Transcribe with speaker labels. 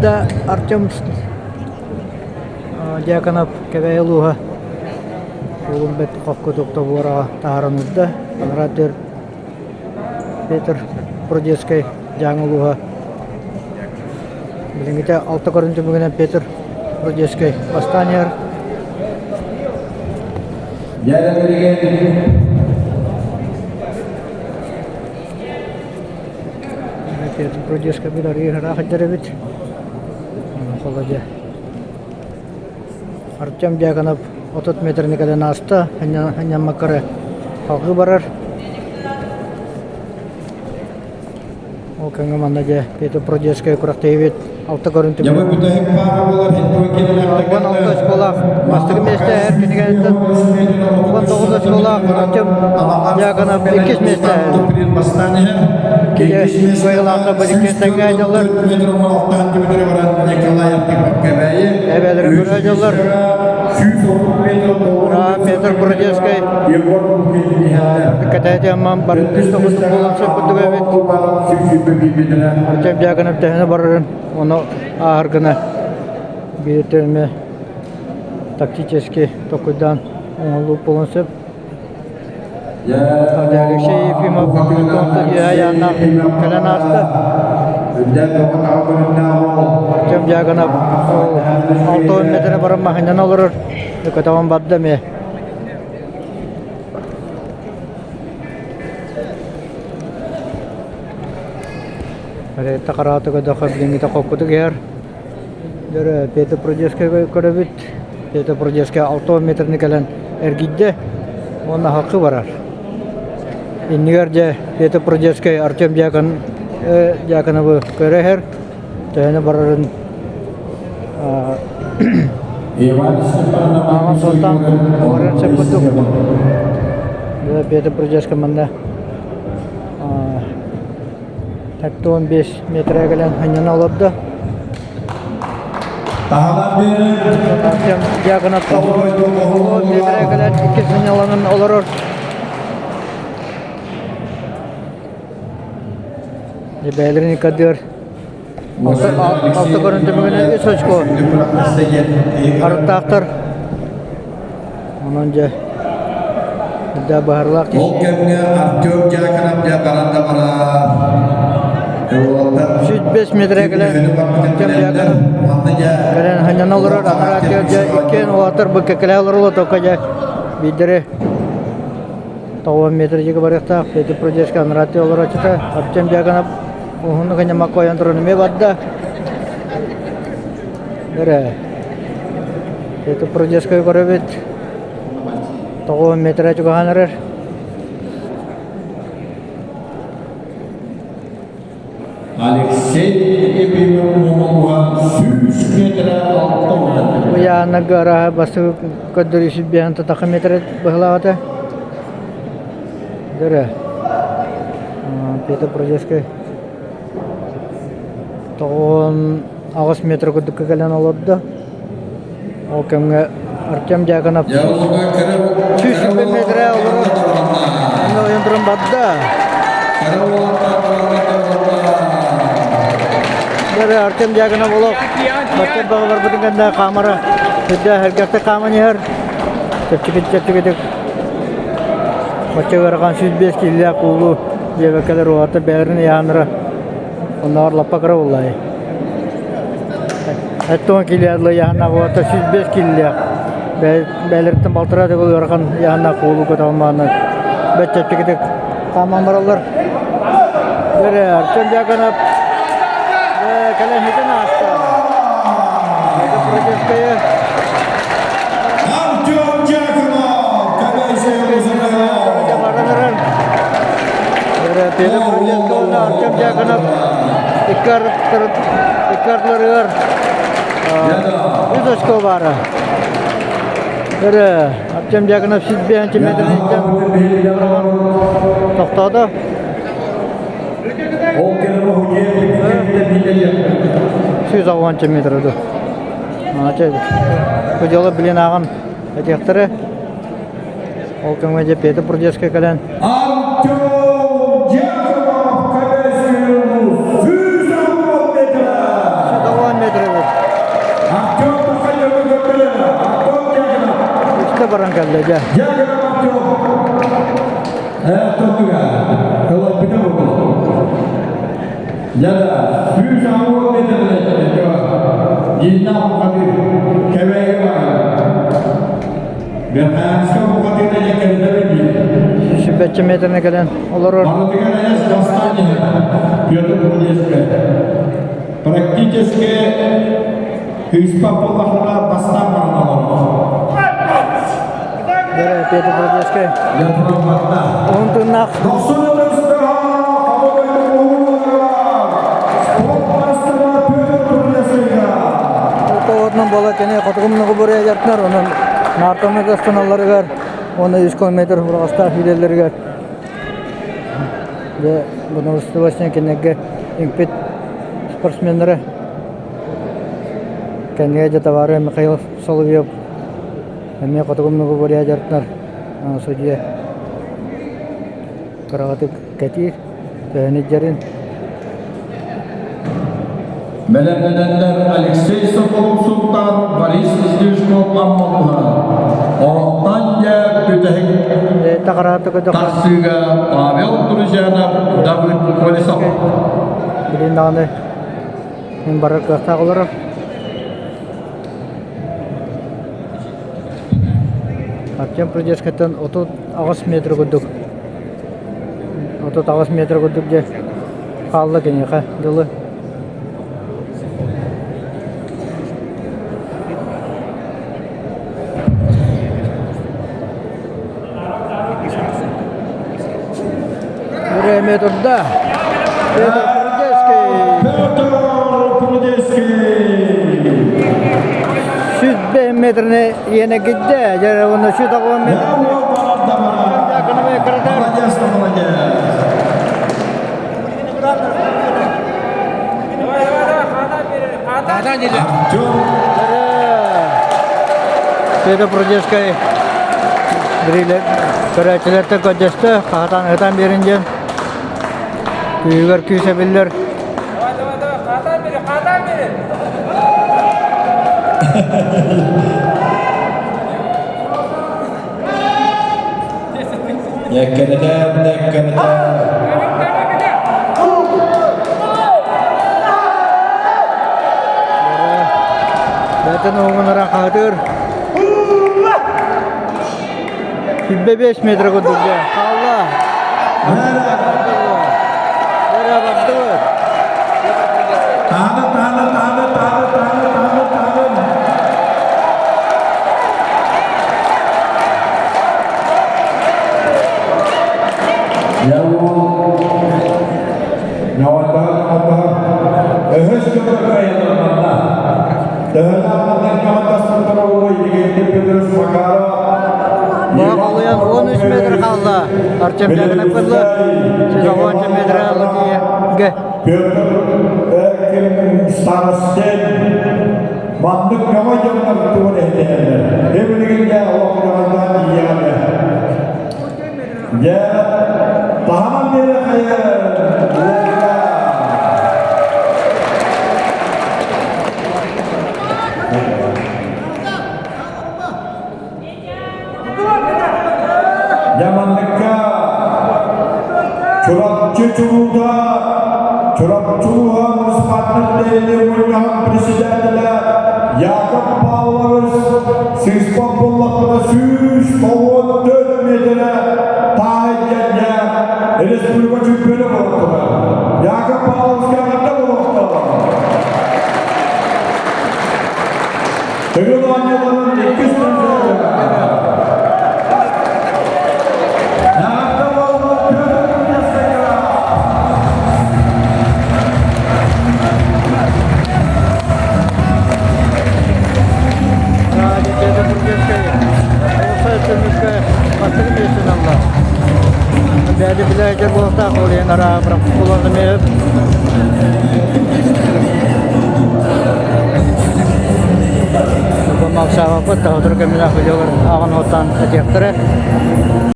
Speaker 1: барда Артем Дьяконов Кэбээйи улууһа уолун бэрт хоккутук тобуораҕа таһааран уурда. Анараа өттүгэр Петр Прудецкай Дьааҥы улууһа билиҥҥитэ алта көрүҥ түмүгүнэн Петр Прудецкай бастаан иһэр. Петр Прудецкай билэр ыраах сылдьар эбит. Холодьа. Артем Дьяконов 30 метрни кэлэн ааста, анньаммакка эрэ салгыы барар. Ол кэмҥэ манна дьэ Петр Продецкай күрэхтэһиибит алта көрүн
Speaker 2: Дьэ бу бүтэһик паара буолар
Speaker 1: 16 очколаах бастакы миэстэ эр кинигэттэн 19 очколаах Артем Дьяконов иккис миэстэ
Speaker 2: бастаан иһэр.
Speaker 1: Иккис кыайыылаахтар бу тэҥҥэ дьоллор Эбээлэрин көрө дьоллор Петр Бродецкай кэтээтэ амман барыттыс тоҕус буолан сөп курдук эбит Артем Дьяконов төһөнө барарын ону ааһар гына биир эмэ тактически толкуйдаан оҥоһуллубут буолуон сөп Алексей Ефимов Айааннаах кэлэн ааста. Артем Дьяконов 60 метрэ баран маһынан олорор. Көтөҕөн барда эмиэ. Ретта хараата көдөхө билиҥҥитэ хоккутук иһэр. Дөрө Петр Прудецкайга көрөбүт. Петр Прудецкай 60 метрни кэлэн эргийдэ уонна хакы барар. Иннигэр дьэ Петр Прудецкай Артем Дьякон Дьяконовы көрө иһэр. Төһөнү барарын ааҕан суоттаан барыан сөп курдук. Петр Прудецкай манна 45 метрэ кэлэн анньана олордо. Артем Дьяконов метрэ кэлэн иккис сынньалаҥын олорор. Бэйэлэрин иккардыгар алта көрөн түмүгүнэн үс очко арыттаахтар. Онон дьэ да баһарлаах
Speaker 2: Ол кэмҥэ Артем Дьяконов дьэ баран да барар.
Speaker 1: 105 метрэ кэлэн Артем Дьяконов кэлэн ханньана олорор анараа дьэ иккиэн уолаттар бу кэккэлэһэ олороллор только дьэ биирдэри 90 метр дьигэ барыахтаах Петр Прудецкий анараа олорооччута Артем Дьяконов уһуннук анньаммакка ойон туран эмиэ барда Эрэ Петр Прудецкай көрөбүт 90 метрэ чугаһаан эрэр.
Speaker 2: Алексей Ефимов Муҥуһа 100 метрэ 60
Speaker 1: Ыйааннарга арааһа бастакы көрдөрүү 105 тутаха метрэ быһылаабыта. Дөрө. Петр Прудецкай 98 метр курдукка кэлэн олордо. Ол кэмҥэ Артем Дьяконов 120 метрэ олорор. Онно ойон туран барда. Бары Артем Дьяконов олох бачча баҕа барбытын кэннэ хаамара сүрдээх эргэхтик хааман иһэр. Чэпчэки-чэпчэкитик бачча ыарахан 105 киилэлээх куулу диэбэккэлэр уолаттар бэйэлэрин ыйааннара Оннооҕор лаппа кыра буоллаҕай. Эттон килиэ ыйааһыннаах уота 105 килиэлээх. Бэйэлэриттэн балтараа төгүл ыарахан ыйааһыннаах куулу көтөҕөн бэрт чэпчэкитик хааман бараллар. Бэрэ Артем Дьяконов кэлэн хитэн ааста. Протестая.
Speaker 2: Артем Дьяконов!
Speaker 1: Артем Дьяконов икки ардыларыгар үс очко баара. Артем Дьяконов 105 метрден тохтоото. 160 метр Бу дьолу билин ааҕан этиэхтэрэ. Ол кэмҥэ дьэ Петр Прудецкай кэлэн
Speaker 2: Артем Дьяконов Кэбээсин 110 метр!
Speaker 1: 110 метр. баран кэллэ дьэ.
Speaker 2: Дьяконов Артем. Тохтуга. Ылаппыта буолла. Яда, сүүс аҕыс метр Дьинна бухатыр кэбээги бар. Беханска бухатыр дьэ кэлдэ
Speaker 1: Сүүрбэччэ метрне кэлэн олорор.
Speaker 2: Барытыгар эс бастаан иһэр Петр Прудецкай. Практически кыыспа буоллахына бастаан баран олорор.
Speaker 1: Дөрө Петр Прудецкай. Уһун тыыннаах. Тоҕотунан буола кини хотугумнугу буруйа дьартынар, онон наартаны дастаналларыгар уонна үс километр ураҕастаах үлэлэригэр дьэ быналыстыбачнай кинилэргэ иҥпит спортсменнары кэннигэ дьэ товары Михаил Соловьев эмиэ хотугумнугу буруйа дьартынар судья кыраҕытык кэтиир төһөнү дьэрин
Speaker 2: Бэлэмнэнэллэр Алексей Соколов Султан, Борис Стрижков Аммалуһа. Онтон дьэ бүтэһик тахсыыга Павел Друзьянов, Давыд Колесов.
Speaker 1: Билин даҕаны мин барар кыахтаах олорор. Артем Прудецкайтан 38 метр курдук 38 метр курдук дьэ хаалла киниэхэ дылы. Время турда. Петр Прудецкий.
Speaker 2: Петр Прудецкий!
Speaker 1: Сүүс метрини иэнэ кидде. Дьэ уонна сүүс аҕыс метрини
Speaker 2: Молодец, молодец! Артем
Speaker 1: Петр Прудецкай көрөөччүлэртэн көрдөстө, хаһатан ыһытан биэрин диэн күүһүгэр күүс эбиллэр.
Speaker 2: Дьэккэнэтэ, дьэккэнэтэ.
Speaker 1: Бэйтэн уһугуннаран хаһытыыр. 25 метр курдук дьэ. Хаалла. Бэрэ бардыбыт.
Speaker 2: Тааны, тааны, тааны, тааны, тааны, тааны, тааны. Өһөс көмө кыайылланна.
Speaker 1: Баҕалыйан 13 метр хаалла. Артем Дьяконов кылла. 110 метр хаалла
Speaker 2: Петр Эким Старостин маннык көмө дьоннор тугун этэллэр. Эбилигин дьэ олохторунан тиийэҕэ. Дьэ, таһынан биэрэ хайа Дьэ манныкка Чурапчы чулуута Чурапчы улууһа муниципальнай тэриллии мунньаҕын председателэ Яков Павлович сыыспат буоллахпына 194 миэтэрэ тааһы диэҥҥэ республика чемпиона буолуохтара. Яков Павловичка эҕэрдэ буолуохтара. Тыгын оонньууларын иккис
Speaker 1: Бэйди билээчэ буолтаах ол иһин араа бырахпуланымыып. Бу Максаабаппыт таһытыр кэминээх видеолар ааҕан уоттаан этиэхтэрэ.